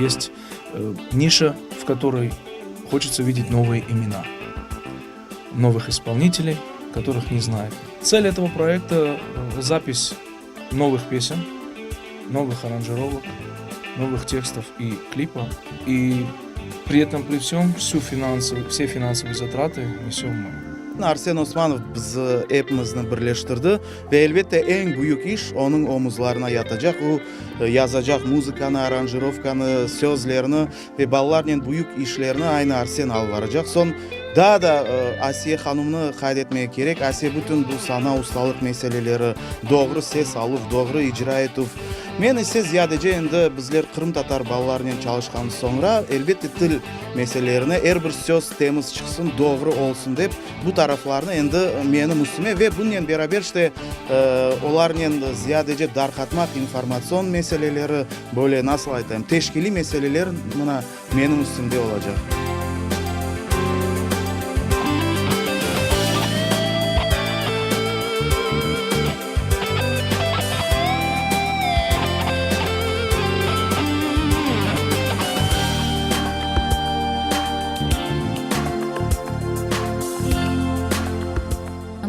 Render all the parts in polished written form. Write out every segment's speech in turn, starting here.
Есть ниша, в которой хочется видеть новые имена, новых исполнителей, которых не знают. Цель этого проекта – запись новых песен, новых аранжировок, новых текстов и клипа. И при этом при всем всю финансовую, все финансовые затраты несем мы. Arsen Osmanov bizi epimizni birleştirdi ve elbette eñ büyük iş onıñ omuzlarına yatacaq. O, yazacaq muzıkanı, aranjirovkanı, sözlerni ve balalarnen büyük işlerni aynı Arsen alıp baracaq. Soñ daa da Asiye hanımnı qayd etmege kerek. Asiye bütün bu sana ustalıq meseleleri, doğru ses aluv, doğru icra etüv. Men ise ziyadece endi bizler qırımtatar balalarnen çalışqan soñra, elbette til meselelerine er bir söz temiz çıqsın, doğru olsun dep, bu taraflarnı endi menim üstüme ve bunnen beraber işte olarnen ziyadece darqatmaq informatsion meseleleri, böyle nasıl aytayım, teşkiliy meseleler mına menim üstümde olacaq.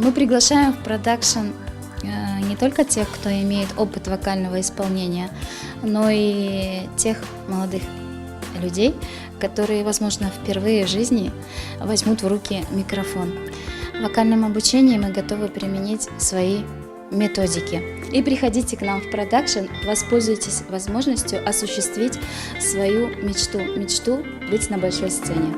Мы приглашаем в продакшн э, не только тех, кто имеет опыт вокального исполнения, но и тех молодых людей, которые, возможно, впервые в жизни возьмут в руки микрофон. В вокальном обучении мы готовы применить свои методики. И приходите к нам в продакшн, воспользуйтесь возможностью осуществить свою мечту, мечту быть на большой сцене.